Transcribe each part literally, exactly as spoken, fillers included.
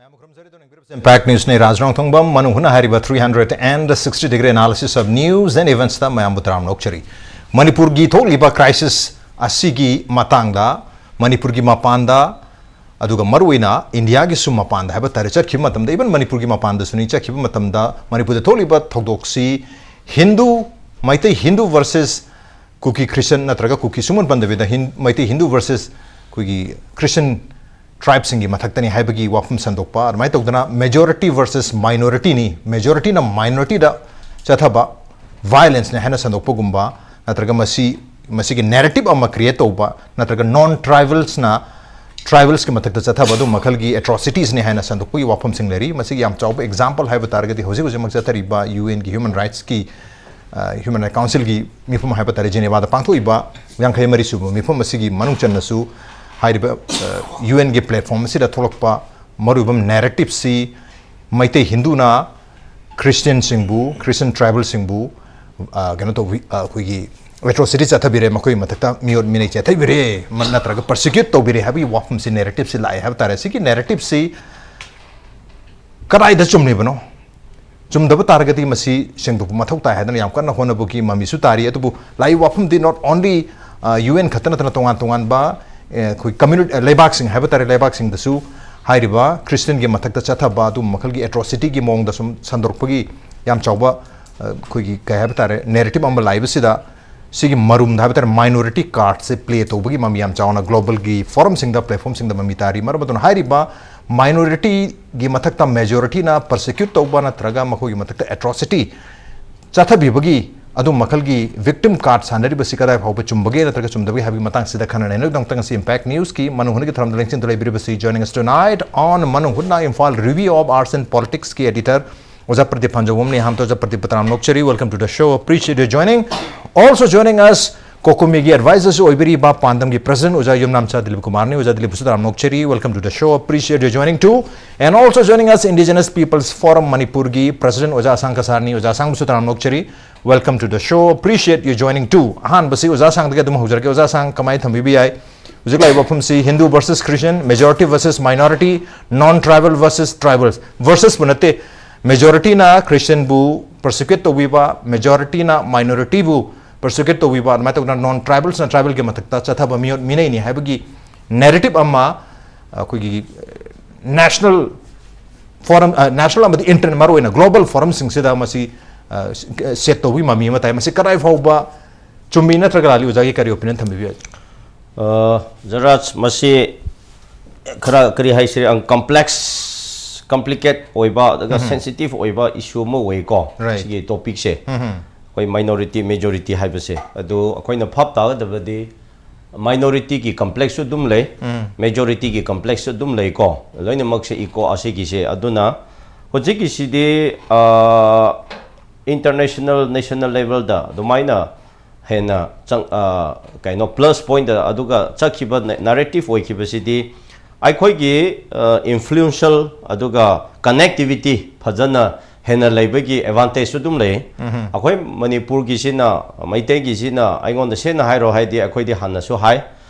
ꯃꯌꯥꯝꯕꯨ ꯈꯨꯔꯨꯝꯖꯔꯤ꯫ ꯑꯗꯨꯅ ꯌꯦꯡꯕꯤꯔꯤꯕꯁꯤ Impact Newsꯅꯤ꯫ ꯔꯥꯖ ꯔꯣꯡꯊꯣꯡꯕꯝ ꯃꯅꯨꯡ ꯍꯨꯠꯅ ꯍꯥꯏꯔꯤꯕ three hundred and sixty degree analysis of news and eventsꯇ ꯃꯌꯥꯝꯕꯨ ꯇꯔꯥꯝꯅ ꯑꯣꯛꯆꯔꯤ꯫ ꯃꯅꯤꯄꯨꯔꯒꯤ ꯊꯣꯛꯂꯤꯕ crisis ꯑꯁꯤꯒꯤ ꯃꯇꯥꯡꯗ, ꯃꯅꯤꯄꯨꯔꯒꯤ ꯃꯄꯥꯟꯗ, ꯑꯗꯨꯒ ꯃꯔꯨꯑꯣꯏꯅ ꯏꯟꯗꯤꯌꯥꯒꯤꯁꯨ ꯃꯄꯥꯟꯗ ꯍꯥꯏꯕ ꯇꯥꯔꯦ, ꯆꯠꯈꯤꯕ ꯃꯇꯝꯗ, even ꯃꯅꯤꯄꯨꯔꯒꯤ ꯃꯄꯥꯟꯗꯁꯨꯅꯤ, ꯆꯠꯈꯤꯕ ꯃꯇꯝꯗ ꯃꯅꯤꯄꯨꯔꯗ ꯊꯣꯛꯂꯤꯕ ꯊꯧꯗꯣꯛꯁꯤ ꯍꯤꯟꯗꯨ, ꯃꯩꯇꯩ ꯍꯤꯟꯗꯨ versus ꯀꯨꯀꯤ ꯈ꯭ꯔꯤꯁꯇꯟ ꯅꯠꯇ꯭ꯔꯒ ꯀꯨꯀꯤ ꯁꯨꯡꯄꯟ ꯄꯟꯗꯕꯤꯗ ꯍꯤꯟ-, ꯃꯩꯇꯩ ꯍꯤꯟꯗꯨ versus ꯑꯩꯈꯣꯏꯒꯤ ꯈ꯭ꯔꯤꯁꯇꯟ tribeꯁꯤꯡꯒꯤ ꯃꯊꯛꯇꯅꯤ ꯍꯥꯏꯕꯒꯤ ꯋꯥꯐꯝ ꯁꯟꯗꯣꯛꯄ, ꯑꯗꯨꯃꯥꯏꯅ ꯇꯧꯗꯅ majority versus minorityꯅꯤ, majorityꯅ minorityꯗ ꯆꯠꯊꯕ violenceꯅꯤ ꯍꯥꯏꯅ ꯁꯟꯗꯣꯛꯄꯒꯨꯝꯕ, ꯅꯠꯇ꯭ꯔꯒ ꯃꯁꯤ, ꯃꯁꯤꯒꯤ narrative ꯑꯃ create ꯇꯧꯕ, ꯅꯠꯇ꯭ꯔꯒ non tribalsꯅ tribalsꯀꯤ ꯃꯊꯛꯇ ꯆꯠꯊꯕ ꯑꯗꯨ ꯃꯈꯜꯒꯤ atrocitiesꯅꯤ ꯍꯥꯏꯅ ꯁꯟꯗꯣꯛꯄꯒꯤ ꯋꯥꯐꯝꯁꯤꯡ ꯂꯩꯔꯤ꯫ ꯃꯁꯤꯒꯤ ꯌꯥꯝ ꯆꯥꯎꯕ example ꯍꯥꯏꯕ ꯇꯥꯔꯒꯗꯤ ꯍꯧꯖꯤꯛ ꯍꯧꯖꯤꯛꯃꯛ ꯆꯠꯊꯔꯤꯕ UNꯒꯤ human rightsꯀꯤ, ꯑ, Human Rights Councilꯒꯤ ꯃꯤꯐꯝ ꯍꯥꯏꯕ ꯇꯥꯔꯦ, ꯖꯦꯅꯦꯚꯥꯗ ꯄꯥꯡꯊꯣꯛꯏꯕ ꯌꯥꯡꯈꯩ ꯃꯔꯤ ꯁꯨꯕ ꯃꯤꯐꯝ ꯑꯁꯤꯒꯤ ꯃꯅꯨꯡ ꯆꯟꯅꯁꯨ ꯍꯥꯏꯔꯤꯕ, ꯑ, UNꯒꯤ platform ꯑꯁꯤꯗ ꯊꯣꯛꯂꯛꯄ ꯃꯔꯨꯑꯣꯏꯕ narrativeꯁꯤ ꯃꯩꯇꯩ ꯍꯤꯟꯗꯨꯅ ꯈ꯭ꯔꯤꯁꯇꯤꯌꯟꯁꯤꯡꯕꯨ, ꯈ꯭ꯔꯤꯁꯇꯤꯌꯟ tribalꯁꯤꯡꯕꯨ, ꯑ, ꯀꯩꯅꯣ ꯇꯧꯕꯤ-, ꯑ, ꯑꯩꯈꯣꯏꯒꯤ atrocity ꯆꯠꯊꯕꯤꯔꯦ, ꯃꯈꯣꯏꯒꯤ ꯃꯊꯛꯇ ꯃꯤꯑꯣꯠ ꯃꯤꯅꯩ ꯆꯠꯊꯕꯤꯔꯦ, ꯃ-, ꯅꯠꯇ꯭ꯔꯒ persecute ꯇꯧꯕꯤꯔꯦ ꯍꯥꯏꯕꯒꯤ ꯋꯥꯐꯝꯁꯤ, narrativeꯁꯤ ꯂꯥꯛꯑꯦ ꯍꯥꯏꯕ ꯇꯥꯔꯦ꯫ ꯁꯤꯒꯤ narrativeꯁꯤ ꯀꯗꯥꯏꯗ ꯆꯨꯝꯂꯤꯕꯅꯣ? ꯆꯨꯝꯗꯕ ꯇꯥꯔꯒꯗꯤ ꯃꯁꯤ ꯁꯦꯡꯗꯣꯛꯄ ꯃꯊꯧ ꯇꯥꯏ ꯍꯥꯏꯗꯅ ꯌꯥꯝ ꯀꯟꯅ ꯍꯣꯠꯅꯕꯒꯤ ꯃꯃꯤꯁꯨ ꯇꯥꯔꯤ꯫ ꯑꯗꯨꯕꯨ ꯂꯥꯛꯏ ꯋꯥꯐꯝꯗꯤ not only, ꯑ, UN ꯈꯛꯇ ꯅꯠꯇꯅ ꯇꯣꯉꯥꯟ ꯇꯣꯉꯥꯟꯕ, ꯑꯦ, ꯑꯩꯈꯣꯏ community, ꯑ, ꯂꯩꯕꯥꯛꯁꯤꯡ ꯍꯥꯏꯕ ꯇꯥꯔꯦ, ꯂꯩꯕꯥꯛꯁꯤꯡꯗꯁꯨ ꯍꯥꯏꯔꯤꯕ ꯈ꯭ꯔꯤꯁꯇꯤꯌꯟꯒꯤ ꯃꯊꯛꯇ ꯆꯠꯊꯕ ꯑꯗꯨꯒꯨꯝꯕ ꯃꯈꯜꯒꯤ atrocityꯒꯤ ꯃꯑꯣꯡꯗ ꯁꯨꯝ ꯁꯟꯗꯣꯔꯛꯄꯒꯤ ꯌꯥꯝ ꯆꯥꯎꯕ, ꯑ, ꯑꯩꯈꯣꯏꯒꯤ ꯀꯩ ꯍꯥꯏꯕ ꯇꯥꯔꯦ, narrative ꯑꯃ ꯂꯥꯛꯏꯕꯁꯤꯗ ꯁꯤꯒꯤ ꯃꯔꯨꯝꯗ ꯍꯥꯏꯕ ꯇꯥꯔꯦ, minority cardꯁꯦ play ꯇꯧꯕꯒꯤ ꯃꯃꯤ ꯌꯥꯝ ꯆꯥꯎꯅ globalꯒꯤ forumꯁꯤꯡꯗ, platformꯁꯤꯡꯗ ꯃꯃꯤ ꯇꯥꯔꯤ꯫ ꯃꯔꯝ ꯑꯗꯨꯅ ꯍꯥꯏꯔꯤꯕ minorityꯒꯤ ꯃꯊꯛꯇ majorityꯅ persecute ꯇꯧꯕ ꯅꯠꯇ꯭ꯔꯒ ꯃꯈꯣꯏꯒꯤ ꯃꯊꯛꯇ atrocity ꯆꯠꯊꯕꯤꯕꯒꯤ ꯑꯗꯨꯝ ꯃꯈꯜꯒꯤ victim card ꯁꯥꯟꯅꯔꯤꯕꯁꯤ ꯀꯗꯥꯏ ꯐꯥꯎꯕ ꯆꯨꯝꯕꯒꯦ ꯅꯠꯇ꯭ꯔꯒ ꯆꯨꯝꯗꯕꯒꯦ ꯍꯥꯏꯕꯒꯤ ꯃꯇꯥꯡꯁꯤꯗ ꯈꯟꯅ ꯅꯩꯅꯕꯒꯤꯗꯃꯛꯇ ꯉꯁꯤ Impact Newsꯀꯤ ꯃꯅꯨꯡ ꯍꯨꯠꯅꯒꯤ ꯊꯧꯔꯝꯗ ꯂꯦꯡꯁꯤꯟꯗꯨꯅ ꯂꯩꯕꯤꯔꯤꯕꯁꯤ, joining us tonight on ꯃꯅꯨꯡ ꯍꯨꯠꯅ, Imphal Review of Arts and Politicsꯀꯤ editor ꯑꯣꯖꯥ ꯄ꯭ꯔꯗꯤꯞ ꯐꯥꯟꯖꯧꯕꯝꯅꯤ꯫ ꯑꯍꯥꯟꯕꯗ ꯑꯣꯖꯥ ꯄ꯭ꯔꯗꯤꯞꯄꯨ ꯇꯔꯥꯝꯅ ꯑꯣꯛꯆꯔꯤ, welcome to the show, appreciate your joining. Also joining us, COCOMIꯒꯤ advisor ꯑꯣꯏꯕꯤꯔꯤꯕ ꯄꯥꯟꯗꯝꯒꯤ president ꯑꯣꯖꯥ ꯌꯨꯝꯅꯥꯝꯆꯥ ꯗꯤꯂꯤꯞ ꯀꯨꯃꯥꯔꯅꯤ꯫ ꯑꯣꯖꯥ ꯗꯤꯂꯤꯞꯄꯨꯁꯨ ꯇꯔꯥꯝꯅ ꯑꯣꯛꯆꯔꯤ, welcome to the show, appreciate your joining too. And also joining us, Indigenous People's Forum ꯃꯅꯤꯄꯨꯔꯒꯤ president ꯑꯣꯖꯥ ꯑꯁꯥꯡ ꯀꯁꯥꯔꯅꯤ꯫ ꯑꯣꯖꯥ ꯑꯁꯥꯡꯕꯨꯁꯨ ꯇꯔꯥꯝꯅ ꯑꯣꯛꯆꯔꯤ, welcome to the show, appreciate your joining too. ꯑꯍꯥꯟꯕꯁꯤ ꯑꯣꯖꯥ ꯑꯁꯥꯡꯗꯒꯤ ꯑꯗꯨꯝ ꯍꯧꯖꯔꯛꯀꯦ꯫ ꯑꯣꯖꯥ ꯑꯁꯥꯡ, ꯀꯃꯥꯏꯅ ꯊꯝꯕꯤꯕ ꯌꯥꯏ? ꯍꯧꯖꯤꯛ ꯂꯥꯛꯏꯕ ꯋꯥꯐꯝꯁꯤ Hindu versus Christian, majority versus minority, non tribal versus tribals, versusꯄꯨ ꯅꯠꯇꯦ, majorityꯅ Christianꯕꯨ persecute ꯇꯧꯕꯤꯕ, majorityꯅ minorityꯕꯨ persecute ꯇꯧꯕꯤꯕ, ꯑꯗꯨꯃꯥꯏꯅ ꯇꯧꯗꯅ non tribalsꯅ tribalꯒꯤ ꯃꯊꯛꯇ ꯆꯠꯊꯕ ꯃꯤꯑꯣꯠ ꯃꯤꯅꯩꯅꯤ ꯍꯥꯏꯕꯒꯤ narrative ꯑꯃ ꯑꯩꯈꯣꯏꯒꯤ national forum, national ꯑꯃꯗꯤ international, ꯃꯔꯨꯑꯣꯏꯅ global forumꯁꯤꯡꯁꯤꯗ ꯃꯁꯤ set ꯇꯧꯕꯒꯤ ꯃꯃꯤ ꯑꯃ ꯇꯥꯏ꯫ ꯃꯁꯤ ꯀꯗꯥꯏ ꯐꯥꯎꯕ ꯆꯨꯝꯃꯤ ꯅꯠꯇ꯭ꯔꯒ ꯂꯥꯜꯂꯤ? ꯑꯣꯖꯥꯒꯤ ꯀꯔꯤ opinion ꯊꯝꯕꯤꯕ ꯌꯥꯏ? ꯑ, ꯖꯔꯥꯖ, ꯃꯁꯤ ꯈꯔ, ꯀꯔꯤ ꯍꯥꯏꯁꯤꯔꯦ, ꯑꯪ, complex, complicate ꯑꯣꯏꯕ, ꯑꯗꯨꯒ ꯎꯝ꯫ Sensitive ꯑꯣꯏꯕ issue ꯑꯃ ꯑꯣꯏꯀꯣ, Right. ꯁꯤꯒꯤ topicꯁꯦ꯫ ꯎꯝ꯫ ꯑꯩꯈꯣꯏ minority, majority ꯍꯥꯏꯕꯁꯦ, ꯑꯗꯨ ꯑꯩꯈꯣꯏꯅ ꯚꯥꯞ ꯇꯥꯒꯗꯕꯗꯤ minorityꯒꯤ complexꯁꯨ ꯑꯗꯨꯝ ꯂꯩ, ꯎꯝ꯫ Majorityꯒꯤ complexꯁꯨ ꯑꯗꯨꯝ ꯂꯩꯀꯣ, ꯂꯣꯏꯅꯃꯛꯁꯦ equal ꯑꯁꯤꯒꯤꯁꯦ꯫ ꯑꯗꯨꯅ ꯍꯧꯖꯤꯛꯀꯤꯁꯤꯗꯤ, ꯑ, international, national levelꯗ ꯑꯗꯨꯃꯥꯏꯅ ꯍꯦꯟꯅ ꯆꯪ-, ꯑ, ꯀꯩꯅꯣ, plus pointꯇ ꯑꯗꯨꯒ ꯆꯠꯈꯤꯕ ꯅ-, narrative ꯑꯣꯏꯈꯤꯕꯁꯤꯗꯤ ꯑꯩꯈꯣꯏꯒꯤ, ꯑ, influential ꯑꯗꯨꯒ connectivity ꯐꯖꯅ ꯍꯦꯟꯅ ꯂꯩꯕꯒꯤ advantageꯁꯨ ꯑꯗꯨꯝ ꯂꯩ꯫ ꯎꯝꯍꯨꯝ꯫ ꯑꯩꯈꯣꯏ ꯃꯅꯤꯄꯨꯔꯒꯤꯁꯤꯅ, ꯃꯩꯇꯩꯒꯤꯁꯤꯅ, ꯑꯩꯉꯣꯟꯗ ꯁꯦꯡꯅ ꯍꯥꯏꯔꯣ ꯍꯥꯏꯗꯤ, ꯑꯩꯈꯣꯏꯗꯤ ꯍꯥꯟꯅꯁꯨ ꯍꯥꯏ,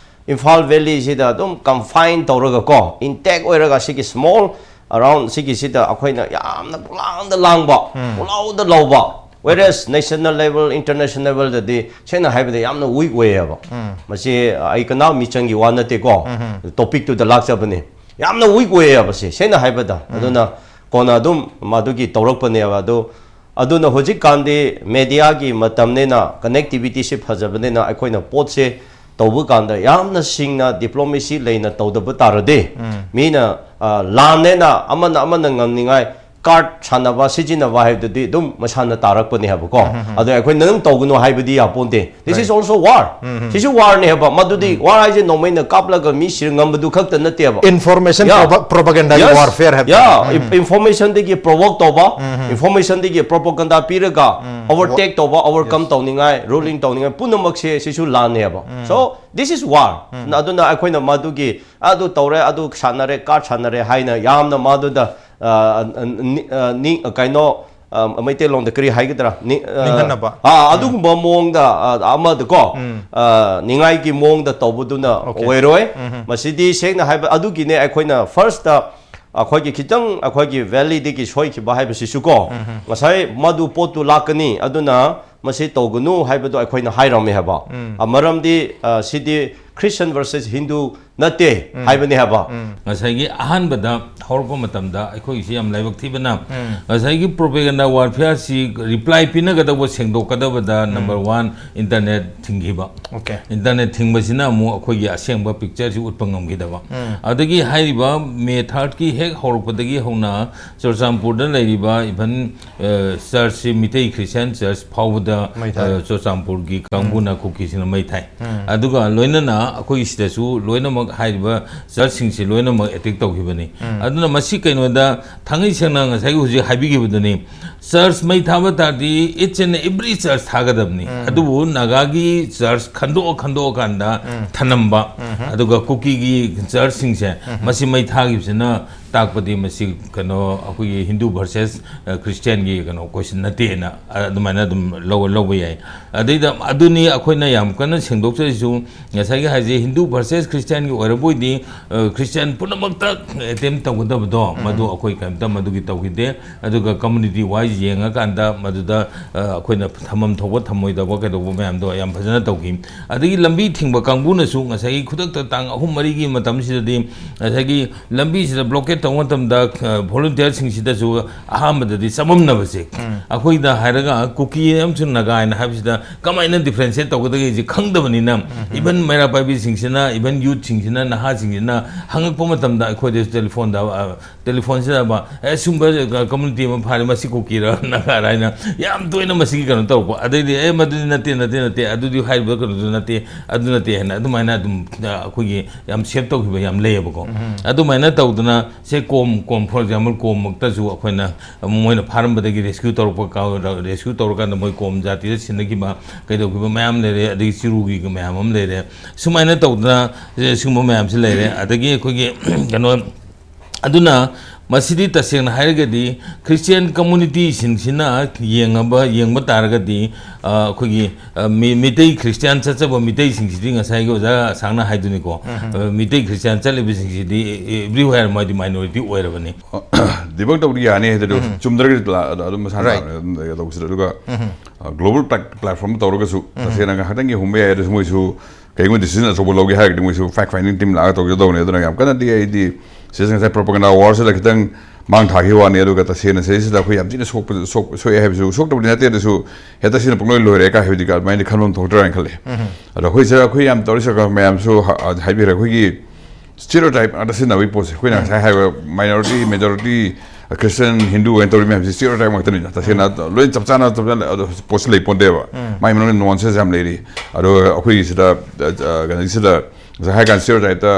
ꯏꯝꯐꯥꯜ valleyꯁꯤꯗ ꯑꯗꯨꯝ confine ꯇꯧꯔꯒ ꯀꯣ, intact ꯑꯣꯏꯔꯒ ꯁꯤꯒꯤ small around ꯁꯤꯒꯤꯁꯤꯗ ꯑꯩꯈꯣꯏꯅ ꯌꯥꯝꯅ ꯄꯨꯡꯂꯥꯡꯗ ꯂꯥꯡꯕ, ꯎꯝ꯫ ꯄꯨꯡꯂꯥꯎꯗ ꯂꯧꯕ, whereas national level, international levelꯗꯗꯤ ꯁꯦꯡꯅ ꯍꯥꯏꯕꯗ ꯌꯥꯝꯅ weak ꯑꯣꯏꯌꯦꯕ꯫ ꯎꯝ꯫ ꯃꯁꯤ ꯑꯩ ꯀꯅꯥ ꯃꯤꯆꯪꯒꯤ ꯋꯥ ꯅꯠꯇꯦꯀꯣ, ꯎꯝ꯫ Topicꯇꯨꯗ ꯂꯥꯛꯆꯕꯅꯤ꯫ ꯌꯥꯝꯅ weak ꯑꯣꯏꯌꯦꯕ ꯁꯤ, ꯁꯦꯡꯅ ꯍꯥꯏꯕꯗ꯫ ꯎꯝ꯫ ꯑꯗꯨꯅ ꯀꯣꯟꯅ ꯑꯗꯨꯝ ꯃꯗꯨꯒꯤ ꯇꯧꯔꯛꯄꯅꯦꯕ꯫ ꯑꯗꯨ, ꯑꯗꯨꯅ ꯍꯧꯖꯤꯛꯀꯥꯟꯗꯤ mediaꯒꯤ ꯃꯇꯝꯅꯤꯅ, connectivityꯁꯤ ꯐꯖꯕꯅꯤꯅ, ꯑꯩꯈꯣꯏꯅ ꯄꯣꯠꯁꯦ ꯇꯧꯕ ꯀꯥꯟꯗ ꯌꯥꯝꯅ ꯁꯤꯡꯅ, diplomacy ꯂꯩꯅ ꯇꯧꯗꯕ ꯇꯥꯔꯗꯤ, ꯎꯝ꯫ ꯃꯤꯅ, ꯑ, ꯂꯥꯟꯅꯦꯅ ꯑꯃꯅ ꯑꯃꯅ ꯉꯝꯅꯤꯡꯉꯥꯏ ꯀꯥꯔꯠ ꯁꯥꯟꯅꯕ, ꯁꯤꯖꯤꯟꯅꯕ ꯍꯥꯏꯕꯗꯨꯗꯤ ꯑꯗꯨꯝ ꯃꯁꯥꯅ ꯇꯥꯔꯛꯄꯅꯦ ꯍꯥꯏꯕꯀꯣ꯫ ꯑꯗꯣ ꯑꯩꯈꯣꯏꯅ ꯑꯗꯨꯝ ꯇꯧꯒꯅꯨ ꯍꯥꯏꯕꯗꯤ ꯌꯥꯄꯣꯟꯇꯦ꯫ This is also war. ꯁꯤꯁꯨ ꯋꯥꯔꯅꯦ ꯍꯥꯏꯕ꯫ ꯃꯗꯨꯗꯤ ꯋꯥꯔ ꯍꯥꯏꯁꯦ ꯅꯣꯡꯃꯩꯅ ꯀꯥꯞꯂꯒ ꯃꯤ ꯁꯤꯔ ꯉꯝꯕꯗꯨ ꯈꯛꯇ ꯅꯠꯇꯦꯕ꯫ Information propaganda warfare ꯍꯥꯏꯕ꯫ ꯏꯟꯐꯣꯔꯃꯦꯁꯟꯗꯒꯤ ꯄ꯭ꯔꯣꯄꯣꯒꯟꯗꯥ ꯄꯤꯔꯒ ꯑꯣꯚꯔꯇꯦꯛ ꯇꯧꯕ, ꯑꯣꯚꯔꯀꯝ ꯇꯧꯅꯤꯡꯉꯥꯏ, ꯔꯨꯂꯤꯡ ꯇꯧꯅꯤꯡꯉꯥꯏ, ꯄꯨꯝꯅꯃꯛꯁꯦ ꯁꯤꯁꯨ ꯂꯥꯟꯅꯦꯕ꯫ So this is war. ꯑꯗꯨꯅ ꯑꯩꯈꯣꯏꯅ ꯃꯗꯨꯒꯤ ꯑꯗꯨ ꯇꯧꯔꯦ, ꯑꯗꯨ ꯁꯥꯟꯅꯔꯦ, ꯀꯥꯔꯠ ꯁꯥꯟꯅꯔꯦ ꯍꯥꯏꯅ ꯌꯥꯝꯅ ꯃꯗꯨꯗ, ꯑ, ꯑ, ꯅꯤ-, ꯑ, ꯅꯤ-, ꯑ, ꯀꯩꯅꯣ, ꯑ, ꯃꯩꯇꯩꯂꯣꯟꯗ ꯀꯔꯤ ꯍꯥꯏꯒꯗ꯭ꯔꯥ? ꯅꯤ-, ꯑ, ꯅꯤꯡꯍꯟꯅꯕ꯫ ꯑꯥ, ꯑꯗꯨꯒꯨꯝꯕ ꯃꯑꯣꯡꯗ, ꯑ, ꯑꯃꯗꯀꯣ, ꯑ, ꯅꯤꯡꯉꯥꯏꯒꯤ ꯃꯑꯣꯡꯗ ꯇꯧꯕꯗꯨꯅ ꯑꯣꯏꯔꯣꯏ꯫ ꯃꯁꯤꯗꯤ ꯁꯦꯡꯅ ꯍꯥꯏꯕ, ꯑꯗꯨꯒꯤꯅꯦ ꯑꯩꯈꯣꯏꯅ ꯐꯥꯔꯁꯇ ꯑꯩꯈꯣꯏꯒꯤ ꯈꯤꯇꯪ ꯑꯩꯈꯣꯏꯒꯤ ꯚꯦꯂꯤꯗꯒꯤ ꯁꯣꯏꯈꯤꯕ ꯍꯥꯏꯕꯁꯤꯁꯨ ꯀꯣ, ꯉꯁꯥꯏ ꯃꯗꯨ ꯄꯣꯠꯇꯨ ꯂꯥꯛꯀꯅꯤ, ꯑꯗꯨꯅ ꯃꯁꯤ ꯇꯧꯒꯅꯨ ꯍꯥꯏꯕꯗꯣ ꯑꯩꯈꯣꯏꯅ ꯍꯥꯏꯔꯝꯃꯦ ꯍꯥꯏꯕ꯫ ꯎꯝ꯫ ꯑ, ꯃꯔꯝꯗꯤ, ꯑ, ꯁꯤꯗꯤ Christian versus Hindu ꯅꯠꯇꯦ ꯎꯝ꯫ ꯍꯥꯏꯕꯅꯤ ꯍꯥꯏꯕ꯫ ꯎꯝ꯫ ꯉꯁꯥꯏꯒꯤ ꯑꯍꯥꯟꯕꯗ ꯍꯧꯔꯛꯄ ꯃꯇꯝꯗ ꯑꯩꯈꯣꯏꯒꯤꯁꯤ ꯌꯥꯝ ꯂꯥꯏꯕꯛ ꯊꯤꯕꯅ, ꯎꯝ꯫ ꯉꯁꯥꯏꯒꯤ propaganda warfare ꯁꯤ reply ꯄꯤꯅꯒꯗꯧꯕ, ꯁꯦꯡꯗꯣꯛꯀꯗꯕꯗ, ꯎꯝ꯫ Number one, internet ꯊꯤꯡꯈꯤꯕ꯫ Okay꯫ Internet ꯊꯤꯡꯕꯁꯤꯅ ꯑꯃꯨꯛ ꯑꯩꯈꯣꯏꯒꯤ ꯑꯁꯦꯡꯕ picture ꯁꯤ ꯎꯠꯄ ꯉꯝꯈꯤꯗꯕ꯫ ꯎꯝ꯫ ꯑꯗꯒꯤ ꯍꯥꯏꯔꯤꯕ May third ꯀꯤ ꯍꯦꯛ ꯍꯧꯔꯛꯄꯗꯒꯤ ꯍꯧꯅ ꯆꯨꯔꯆꯥꯟꯄꯨꯔꯗ ꯂꯩꯔꯤꯕ even, ꯑ, church ꯁꯤ ꯃꯤꯇꯩ Christian church ꯐꯥꯎꯕꯗ, ꯃꯩ ꯊꯥꯔꯦ꯫ ꯑ, ꯆꯨꯔꯆꯥꯟꯄꯨꯔꯒꯤ ꯀꯥꯡꯕꯨꯅ, ꯎꯝ꯫ ꯀꯨꯀꯤꯁꯤꯡꯅ ꯃꯩ ꯊꯥꯏ꯫ ꯎꯝ꯫ ꯑꯗꯨꯒ ꯂꯣꯏꯅꯅ ꯑꯩꯈꯣꯏꯒꯤ ꯁꯤꯗꯁꯨ ꯂꯣꯏꯅꯃꯛ ꯍꯥꯏꯔꯤꯕ church ꯁꯤꯡꯁꯤ ꯂꯣꯏꯅꯃꯛ attack ꯇꯧꯈꯤꯕꯅꯤ꯫ ꯎꯝ꯫ ꯑꯗꯨꯅ ꯃꯁꯤ ꯀꯩꯅꯣꯗ ꯊꯥꯡꯉꯩ ꯁꯦꯡꯅ ꯉꯁꯥꯏꯒꯤ ꯍꯧꯖꯤꯛ ꯍꯥꯏꯕꯤꯈꯤꯕꯗꯨꯅꯤ, church ꯃꯩ ꯊꯥꯕ ꯇꯥꯔꯗꯤ each and every church ꯊꯥꯒꯗꯕꯅꯤ꯫ ꯎꯝ꯫ ꯑꯗꯨꯕꯨ ꯅꯥꯒꯥꯒꯤ church ꯈꯟꯗꯣꯛꯑ ꯈꯟꯗꯣꯛꯑꯀꯥꯟꯗ ꯎꯝ꯫ ꯊꯅꯝꯕ, ꯎꯝ꯫ ꯑꯗꯨꯒ ꯀꯨꯀꯤꯒꯤ church ꯁꯤꯡꯁꯦ ꯎꯝ꯫ ꯃꯁꯤ ꯃꯩ ꯊꯥꯈꯤꯕꯁꯤꯅ ꯇꯥꯛꯄꯗꯤ ꯃꯁꯤ ꯀꯩꯅꯣ ꯑꯩꯈꯣꯏꯒꯤ Hindu versus, ꯑ, Christian ꯒꯤ ꯀꯩꯅꯣ question ꯅꯠꯇꯦꯅ ꯑꯗꯨꯃꯥꯏꯅ ꯑꯗꯨꯝ ꯂꯧ-, ꯂꯧꯕ ꯌꯥꯏ꯫ ꯑꯗꯩꯗ ꯑꯗꯨꯅꯤ ꯑꯩꯈꯣꯏꯅ ꯌꯥꯝ ꯀꯟꯅ ꯁꯦꯡꯗꯣꯛꯆꯔꯤꯁꯨ, ꯉꯁꯥꯏꯒꯤ ꯍꯥꯏꯁꯦ Hindu versus Christian ꯒꯤ ꯑꯣꯏꯔꯕ ꯑꯣꯏꯗꯤ, ꯑ, Christian ꯄꯨꯝꯅꯃꯛꯇ attempt ꯇꯧꯒꯗꯕꯗꯣ, ꯎꯝ꯫ ꯃꯗꯨ ꯑꯩꯈꯣꯏ ꯀꯔꯤꯝꯇ ꯃꯗꯨꯒꯤ ꯇꯧꯈꯤꯗꯦ꯫ ꯑꯗꯨꯒ community wise ꯌꯦꯡꯉꯀꯥꯟꯗ ꯃꯗꯨꯗ, ꯑ, ꯑꯩꯈꯣꯏꯅ ꯊꯝꯐꯝ ꯊꯣꯛꯄ ꯊꯝꯃꯣꯏꯗꯕ ꯀꯩꯗꯧꯕ ꯃꯌꯥꯝꯗꯣ ꯌꯥꯝ ꯐꯖꯅ ꯇꯧꯈꯤ꯫ ꯑꯗꯒꯤ ꯂꯝꯕꯤ ꯊꯤꯡꯕ ꯀꯥꯡꯕꯨꯅꯁꯨ ꯉꯁꯥꯏꯒꯤ ꯈꯨꯗꯛꯇ ꯇꯥꯡ ꯑꯍꯨꯝ ꯃꯔꯤꯒꯤ ꯃꯇꯝꯁꯤꯗꯗꯤ ꯉꯁꯥꯏꯒꯤ ꯂꯝꯕꯤꯁꯤꯗ blockade ꯇꯧꯕ ꯃꯇꯝꯗ ꯚꯣꯂꯨꯟꯇꯤꯌꯔꯁꯤꯡꯁꯤꯗꯁꯨ ꯑꯍꯥꯟꯕꯗꯗꯤ ꯆꯃꯝꯅꯕꯁꯦ, ꯑꯩꯈꯣꯏꯗ ꯍꯥꯏꯔꯒ ꯀꯨꯀꯤ ꯑꯃꯁꯨꯡ ꯅꯥꯒꯥ ꯍꯥꯏꯅ ꯍꯥꯏꯕꯁꯤꯗ ꯀꯃꯥꯏꯅ ꯗꯤꯐ꯭ꯔꯦꯟꯁꯤꯌꯦꯠ ꯇꯧꯒꯗꯒꯦꯁꯦ ꯈꯪꯗꯕꯅꯤꯅ, ꯏꯚꯟ ꯃꯩꯔꯥ ꯄꯥꯏꯕꯤꯁꯤꯡꯁꯤꯅ, ꯏꯚꯟ ꯌꯨꯠꯁꯤꯡꯁꯤꯅ, ꯅꯍꯥꯁꯤꯡꯁꯤꯅ ꯍꯪꯉꯛꯄ ꯃꯇꯝꯗ ꯑꯩꯈꯣꯏꯗꯁꯨ ꯇꯦꯂꯤꯐꯣꯟꯗ, ꯇꯦꯂꯤꯐꯣꯟꯁꯤꯗ, "ꯑꯦ, ꯁꯨꯝꯕ ꯀꯝꯃꯨꯅꯤꯇꯤ ꯑꯃ ꯐꯥꯔꯦ, ꯃꯁꯤ ꯀꯨꯀꯤꯔ ꯅꯥꯒꯥꯔ?" ꯍꯥꯏꯅ ꯌꯥꯝ ꯇꯣꯏꯅ ꯃꯁꯤꯒꯤ ꯀꯩꯅꯣ ꯇꯧꯔꯛꯄ꯫ ꯑꯗꯩꯗꯤ, "ꯑꯦ, ꯃꯗꯨꯗꯤ ꯅꯠꯇꯦ, ꯅꯠꯇꯦ, ꯅꯠꯇꯦ, ꯑꯗꯨꯗꯤ ꯍꯥꯏꯔꯤꯕ ꯀꯩꯅꯣꯗꯨ ꯅꯠꯇꯦ, ꯑꯗꯨ ꯅꯠꯇꯦ" ꯍꯥꯏꯅ ꯑꯗꯨꯃꯥꯏꯅ ꯑꯗꯨꯝ, ꯑ, ꯑꯩꯈꯣꯏꯒꯤ ꯌꯥꯝ ꯁꯦꯞ ꯇꯧꯈꯤꯕ ꯌꯥꯝ ꯂꯩꯌꯦꯕꯀꯣ꯫ ꯑꯗꯨꯃꯥꯏꯅ ꯇꯧꯗꯅ ꯁꯦ ꯀꯣꯝ, ꯀꯣꯝ, for example, ꯀꯣꯝꯃꯛꯇꯁꯨ ꯑꯩꯈꯣꯏꯅ ꯃꯣꯏꯅ ꯐꯥꯔꯝꯕꯗꯒꯤ ꯔꯦꯁꯀ꯭ꯌꯨ ꯇꯧꯔꯛꯄ ꯀꯥ-, ꯔꯦꯁꯀ꯭ꯌꯨ ꯇꯧꯔꯀꯥꯟꯗ ꯃꯣꯏ ꯀꯣꯝ ꯖꯥꯇꯤꯗ ꯁꯤꯟꯅꯈꯤꯕ, ꯀꯩꯗꯧꯈꯤꯕ ꯃꯌꯥꯝ ꯂꯩꯔꯦ, ꯑꯗꯒꯤ ꯆꯤꯔꯨꯒꯤ ꯃꯌꯥꯝ ꯑꯃ ꯂꯩꯔꯦ꯫ ꯁꯨꯃꯥꯏꯅ ꯇꯧꯗꯅ, ꯑꯦ, ꯁꯤꯒꯨꯝꯕ ꯃꯌꯥꯝꯁꯤ ꯂꯩꯔꯦ꯫ ꯑꯗꯒꯤ ꯑꯩꯈꯣꯏꯒꯤ, ꯀꯩꯅꯣ, ꯑꯗꯨꯅ ꯃꯁꯤꯗꯤ ꯇꯁꯦꯡꯅ ꯍꯥꯏꯔꯒꯗꯤ ꯈ꯭ꯔꯤꯁꯇꯤꯌꯥꯟ ꯀꯝꯃꯨꯅꯤꯇꯤꯁꯤꯡꯁꯤꯅ ꯌꯦꯡꯉꯕ, ꯌꯦꯡꯕ ꯇꯥꯔꯒꯗꯤ, ꯑ, ꯑꯩꯈꯣꯏꯒꯤ, ꯑ, ꯃꯤ-, ꯃꯤꯇꯩ ꯈ꯭ꯔꯤꯁꯇꯤꯌꯥꯟ ꯆꯠꯆꯕ ꯃꯤꯇꯩꯁꯤꯡꯁꯤꯗꯤ ꯉꯁꯥꯏꯒꯤ ꯑꯣꯖꯥ ꯑꯁꯥꯡꯅ ꯍꯥꯏꯗꯨꯅꯤꯀꯣ, ꯑ, ꯃꯤꯇꯩ ꯈ꯭ꯔꯤꯁꯇꯤꯌꯥꯟ ꯆꯠꯂꯤꯕꯁꯤꯡꯁꯤꯗꯤ everywhere ꯃꯣꯏꯗꯤ minority ꯑꯣꯏꯔꯕꯅꯤ꯫ ꯗꯤꯕꯪ ꯇꯧꯕꯗꯤ ꯌꯥꯅꯤ ꯍꯥꯏꯗꯤ, ꯑꯗꯨ ꯆꯨꯝꯗ꯭ꯔꯒꯗꯤ ꯂꯥ-, ꯑꯗꯨ ꯑꯗꯨꯝ ꯃꯁꯥꯅ ꯔꯥꯏꯠ꯫ ꯇꯥꯕꯅꯦ, ꯑꯗꯨꯝ ꯇꯧꯕꯁꯤꯗ꯫ ꯑꯗꯨꯒ, ꯎꯝ꯫ ꯑ, global plat-, platform ꯇꯧꯔꯒꯁꯨ ꯎꯝ꯫ ꯇꯁꯦꯡꯅ ꯉꯥꯏꯍꯥꯛꯇꯪꯒꯤ ꯍꯨꯝꯕ ꯌꯥꯏ꯫ ꯑꯗꯨꯁꯨ ꯃꯣꯏꯁꯨ ꯀꯩꯒꯨꯝꯕ decision ꯑꯆꯧꯕ ꯂꯧꯒꯦ ꯍꯥꯏꯔꯒꯗꯤ ꯃꯣꯏꯁꯨ fact finding team ꯂꯥꯛꯑꯒ ꯇꯧꯒꯗꯧꯕꯅꯦ꯫ ꯑꯗꯨꯅ ꯌꯥꯝ ꯀꯟꯅꯗꯤ ꯑꯩꯗꯤ ꯁꯤꯗ ꯉꯁꯥꯏ propaganda war ꯁꯤꯗ ꯈꯤꯇꯪ ꯃꯥꯡ ꯊꯥꯈꯤꯕ ꯋꯥꯅꯤ꯫ ꯑꯗꯨꯒ ꯇꯁꯦꯡꯅ ꯁꯤꯗꯩꯁꯤꯗ ꯑꯩꯈꯣꯏ ꯌꯥꯝ ꯊꯤꯅ ꯁꯣꯛꯄ-, ꯁꯣꯛ-, ꯁꯣꯛꯑꯦ ꯍꯥꯏꯕꯁꯨ ꯁꯣꯛꯇꯕꯗꯤ ꯅꯠꯇꯦ꯫ ꯑꯗꯨꯁꯨ ꯍꯦꯛꯇ ꯁꯤꯅ ꯄꯨꯡꯂꯣꯏ ꯂꯣꯏꯔꯦ ꯀꯥꯏ ꯍꯥꯏꯕꯗꯤ ꯑꯗꯨꯃꯥꯏꯅꯗꯤ ꯈꯟꯐꯝ ꯊꯣꯛꯇ꯭ꯔꯥ ꯍꯥꯏꯅ ꯈꯜꯂꯦ꯫ ꯎꯝ꯫ ꯑꯗꯣ ꯑꯩꯈꯣꯏ ꯁꯤꯗ ꯑꯩꯈꯣꯏ ꯌꯥꯝ ꯇꯧꯔꯤ ꯁꯔꯀꯥꯔ ꯃꯌꯥꯝꯁꯨ ꯍ-, ꯍꯥꯏꯕꯤꯔꯦ꯫ ꯑꯩꯈꯣꯏꯒꯤ stereotype ꯉꯥꯛꯇ ꯁꯤꯖꯤꯟꯅꯕꯒꯤ ꯄꯣꯠꯁꯦ, ꯑꯩꯈꯣꯏꯅ ꯎꯝ꯫ ꯉꯁꯥꯏ ꯍꯥꯏꯕ minority, majority, Christian, Hindu ꯍꯥꯏꯅ ꯇꯧꯔꯤ ꯃꯌꯥꯝꯁꯦ stereotype ꯉꯥꯛꯇꯅꯤꯅ꯫ ꯇꯁꯦꯡꯅ ꯎꯝ꯫ ꯂꯣꯏ ꯆꯞ ꯆꯥꯅ, ꯆꯞ ꯆꯥꯅ ꯑꯗꯣ ꯄꯣꯠꯁꯦ ꯂꯩ ꯄꯣꯟꯗꯦꯕ꯫ ꯎꯝ꯫ ꯃꯥꯏ ꯃꯅꯨꯡꯗ nuances ꯌꯥꯝ ꯂꯩꯔꯤ꯫ ꯑꯗꯣ ꯑꯩꯈꯣꯏꯒꯤ ꯁꯤꯗ, ꯑ, ꯀꯩꯅꯣꯒꯤ ꯁꯤꯗ ꯉꯁꯥꯏ ꯍꯥꯏ ꯀꯥꯟꯗ stereotype ꯇ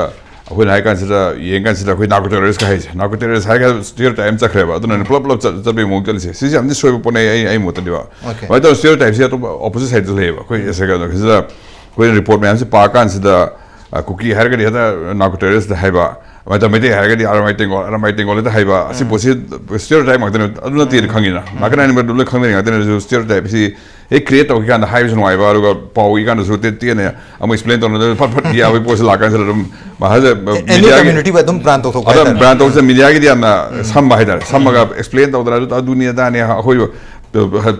ꯑꯩꯈꯣꯏꯅ ꯍꯥꯏ ꯀꯥꯟꯁꯤꯗ, ꯌꯦꯡ ꯀꯥꯟꯁꯤꯗ ꯑꯩꯈꯣꯏ narco terrorist ꯀ ꯍꯥꯏꯁꯦ, narco terrorist ꯍꯥꯏꯔꯒ stereotype ꯑꯃ ꯆꯠꯈ꯭ꯔꯦꯕ꯫ ꯑꯗꯨꯅ ꯎꯝ꯫ ꯄꯨꯂꯞ ꯄꯨꯂꯞ ꯆꯠ-, ꯆꯠꯄꯒꯤ ꯃꯑꯣꯡ ꯆꯠꯂꯤꯁꯦ꯫ ꯁꯤꯁꯦ ꯌꯥꯝꯗꯤ ꯁꯣꯏꯕ ꯄꯣꯠꯅꯦ ꯑꯩ, ꯑꯩ ꯃꯣꯠꯇꯗꯤꯕ꯫ Okay꯫ ꯑꯗꯨꯃꯥꯏꯅ ꯇꯧꯔꯒ stereotype ꯁꯦ ꯑꯇꯣꯞꯄ opposite side ꯇ ꯂꯩꯌꯦꯕ꯫ ꯑꯩꯈꯣꯏ ꯎꯝ꯫ ꯁꯤꯗ ꯑꯩꯈꯣꯏꯅ report ꯃꯌꯥꯝꯁꯦ ꯄꯥ ꯀꯥꯟꯁꯤꯗ, ꯑ, ꯀꯨꯀꯤ ꯍꯥꯏꯔꯒꯗꯤ ꯍꯦꯛꯇ narco terrorist ꯍꯥꯏꯕ, ꯃꯩꯇꯩ, ꯃꯩꯇꯩ ꯍꯥꯏꯔꯒꯗꯤ ꯑꯔꯥꯃꯥꯏ ꯇꯦꯡꯒꯣꯜ, ꯑꯔꯥꯃꯥꯏ ꯇꯦꯡꯒꯣꯜ ꯍꯦꯛꯇ ꯍꯥꯏꯕ, ꯑꯁꯤ ꯎꯝ꯫ ꯄꯣꯠꯁꯤ stereotype ꯉꯥꯛꯇꯅꯦ, ꯑꯗꯨ ꯅꯠꯇꯦꯅ ꯎꯝ꯫ ꯈꯪꯉꯤꯅ꯫ ꯎꯝ꯫ ꯅꯥꯀꯟ ꯑꯅꯤꯃꯛ ꯂꯣꯏ ꯈꯪꯅꯔꯤ ꯉꯥꯛꯇꯅꯦ꯫ ꯑꯗꯨꯁꯨ stereotype ꯁꯤ ꯍꯦꯛ create ꯇꯧꯈꯤ ꯀꯥꯟꯗ ꯍꯥꯏꯕꯁꯨ ꯅꯨꯡꯉꯥꯏꯕ, ꯑꯗꯨꯒ ꯄꯥꯎ ꯏ ꯀꯥꯟꯗꯁꯨ ꯇꯦ-, ꯇꯦꯟꯅ ꯑꯃꯨꯛ explain ꯇꯧꯅꯗꯅ ꯐꯠ ꯐꯠ ꯌꯥꯕꯒꯤ ꯄꯣꯠꯁꯤ ꯂꯥꯛꯀꯥꯟꯁꯤꯗ ꯑꯗꯨꯝ ꯃꯥ-, ꯍꯥꯏꯁꯦ, any media ꯒꯤ community ꯕꯨ ꯑꯗꯨꯝ brand ꯇꯧꯊꯣꯛꯄ ꯑꯗ ꯍꯥꯏꯇꯥꯔꯦ꯫ Brand ꯇꯧꯕꯁꯦ media ꯒꯤꯗꯤ ꯌꯥꯝꯅ ꯎꯝ꯫ ꯁꯝꯕ ꯍꯥꯏꯇꯥꯔꯦ꯫ ꯁꯝꯃꯒ ꯎꯝ꯫ Explain ꯇꯧꯗꯅ ꯑꯗꯨ, ꯑꯗꯨꯅꯤ ꯑꯗꯥꯅꯤ ꯑꯩꯈꯣꯏ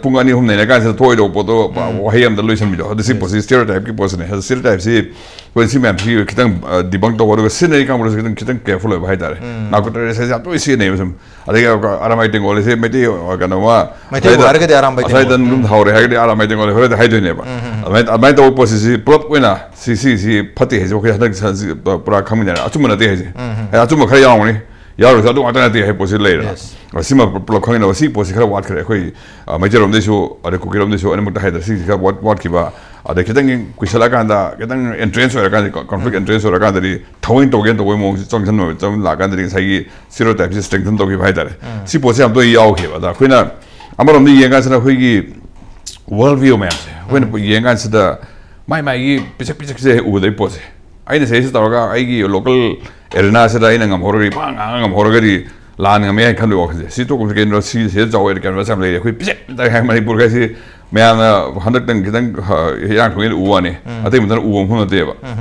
ꯄꯨꯡ ꯑꯅꯤ ꯑꯍꯨꯝ ꯅꯩꯅ ꯀꯥꯟꯁꯤꯗ ꯊꯣꯛꯑꯣꯏꯗꯧꯕ ꯄꯣꯠꯇꯣ ꯋꯥꯍꯩ ꯑꯃꯗ ꯂꯣꯏꯁꯤꯟꯕꯤꯗꯣ, ꯑꯗꯨ ꯁꯤ ꯄꯣꯠꯁꯤ stereotype ꯀꯤ ꯄꯣꯠꯁꯤꯅꯦ꯫ ꯑꯗꯨ stereotype ꯁꯤ ꯑꯩꯈꯣꯏ ꯁꯤ ꯃꯌꯥꯝꯁꯤ ꯈꯤꯇꯪ debunk ꯇꯧꯕ, ꯑꯗꯨꯒ ꯁꯤꯖꯤꯟꯅꯔꯤ ꯀꯥꯡꯕꯨꯁꯤ ꯈꯤꯇꯪ ꯈꯤꯇꯪ careful ꯑꯣꯏꯕ ꯍꯥꯏꯇꯥꯔꯦ꯫ Narco terrorist ꯍꯥꯏꯁꯦ ꯌꯥꯝ ꯇꯣꯏꯅ ꯁꯤꯖꯤꯟꯅꯩꯕ ꯁꯨꯝ꯫ ꯑꯗꯒꯤ ꯑꯔꯥꯃꯥꯏ ꯇꯦꯡꯒꯣꯜ ꯍꯥꯏꯁꯦ ꯃꯩꯇꯩ ꯀꯩꯅꯣꯃ ꯃꯩꯇꯩꯕꯨ ꯍꯥꯏꯔꯒꯗꯤ ꯑꯔꯥꯝꯕꯥꯏ ꯇꯦꯡꯒꯣꯜ꯫ ꯑꯁ꯭ꯋꯥꯏꯗ ꯑꯗꯨꯝ ꯍꯧꯔꯦ ꯍꯥꯏꯔꯒꯗꯤ ꯑꯔꯥꯃꯥꯏ ꯇꯦꯡꯒꯣꯜ ꯍꯣꯔꯦꯟ ꯍꯥꯏꯗꯣꯏꯅꯦꯕ꯫ ꯑꯗꯨꯃꯥꯏꯅ ꯑꯗꯨꯃꯥꯏꯅ ꯇꯧꯕ ꯄꯣꯠꯁꯤ ꯁꯤ ꯄꯨꯂꯞ ꯑꯣꯏꯅ ꯁꯤ ꯁꯤꯁꯤ ꯐꯠꯇꯦ ꯍꯥꯏꯁꯦ ꯑꯩꯈꯣꯏ ꯍꯟꯗꯛ ꯁ- ꯁ- ꯄꯨꯔꯥ ꯈꯪꯃꯤꯟꯅꯔꯦ꯫ ꯑꯆꯨꯝꯕ ꯅꯠꯇꯦ ꯍꯥꯏꯁꯦ꯫ ꯍꯥꯏꯗꯤ ꯑꯆꯨꯝꯕ ꯈꯔ ꯌꯥꯎꯔꯝꯒꯅꯤ, ꯌꯥꯎꯔꯁꯨ ꯑꯗꯨ ꯉꯥꯛꯇ ꯅꯠꯇꯦ ꯍꯥꯏꯕ ꯄꯣꯠꯁꯤ ꯂꯩꯔꯦꯅ꯫ ꯁꯤꯃ ꯄꯨꯂꯞ ꯈꯪꯃꯤꯟꯅꯕ ꯁꯤ ꯄꯣꯠꯁꯤ ꯈꯔ ꯋꯥꯠꯈ꯭ꯔꯦ ꯑꯩꯈꯣꯏ꯫ ꯑ, ꯃꯩꯇꯩꯔꯣꯝꯗꯩꯁꯨ ꯑꯗꯩ ꯀꯨꯀꯤꯔꯣꯝꯗꯩꯁꯨ ꯑꯅꯤꯃꯛꯇ ꯍꯥꯏꯗ꯭ꯔꯦ, ꯁꯤꯁꯤ ꯈꯔ ꯋꯥꯠ ꯋꯥꯠꯈꯤꯕ꯫ ꯑꯗꯩ ꯈꯤꯇꯪ ꯀꯨꯏꯁꯜꯂꯛꯑꯀꯥꯟꯗ ꯈꯤꯇꯪ entrench ꯑꯣꯏꯔꯀꯥꯟꯗ, conflict entrench ꯑꯣꯏꯔꯀꯥꯟꯗꯗꯤ ꯊꯑꯣꯏꯅ ꯇꯧꯒꯦꯅ ꯇꯧꯕꯒꯤ ꯃꯑꯣꯡꯁꯤ ꯆꯪꯁꯤꯟꯕ ꯆꯪ ꯂꯥꯛꯀꯥꯟꯗꯗꯤ ꯉꯁꯥꯏꯒꯤ stereotype ꯁꯤ strengthen ꯇꯧꯈꯤꯕ ꯍꯥꯏꯇꯥꯔꯦ꯫ ꯁꯤ ꯄꯣꯠꯁꯤ ꯌꯥꯝ ꯇꯣꯏꯅ ꯌꯥꯎꯈꯤꯕ꯫ ꯑꯗ ꯑꯩꯈꯣꯏꯅ ꯑꯃꯔꯣꯝꯗ ꯌꯦꯡꯀꯥꯟꯁꯤꯗ ꯑꯩꯈꯣꯏꯒꯤ world view ꯃꯌꯥꯝꯁꯦ ꯑꯩꯈꯣꯏꯅ ꯌꯦꯡꯀꯥꯟꯁꯤꯗ ꯃꯥꯏ ꯃꯥꯏꯒꯤ ꯄꯤꯁꯛ ꯄꯤꯁꯛꯁꯦ ꯍꯦꯛ ꯎꯕꯗꯩ ꯄꯣꯠꯁꯦ ꯑꯩꯅ ꯁꯤꯗꯩꯁꯤꯗ ꯇꯧꯔꯒ ꯑꯩꯒꯤ local arena ꯁꯤꯗ ꯑꯩꯅ ꯉꯝꯍꯧꯔꯒꯗꯤ, ꯄꯥꯡ ꯉꯥꯡ ꯉꯝꯍꯧꯔꯒꯗꯤ ꯂꯥꯟ ꯉꯝꯃꯦ ꯍꯥꯏꯅ ꯈꯟꯕꯒꯤ ꯋꯥꯈꯜꯁꯦ꯫ ꯁꯤ ꯇꯣꯛꯄꯁꯦ ꯀꯩꯅꯣ, ꯁꯤ ꯁꯤꯗ ꯆꯥꯎꯋꯦ, ꯀꯩꯅꯣ ꯌꯥꯝ ꯂꯩꯔꯦ, ꯑꯩꯈꯣꯏ ꯄꯤꯁꯛ ꯄꯤꯛꯇ ꯍꯥꯏ ꯃꯅꯤꯄꯨꯔ ꯍꯥꯏꯁꯤ ꯃꯌꯥꯝꯅ ꯍꯟꯗꯛꯇꯪ ꯈꯤꯇꯪ, ꯑ, ꯏꯔꯥꯡ ꯊꯣꯛꯏꯅ ꯎꯕ ꯋꯥꯅꯤ꯫ ꯑꯇꯩ ꯃꯇꯝꯗ ꯎꯕ ꯃꯐꯝ ꯅꯠꯇꯦꯕ꯫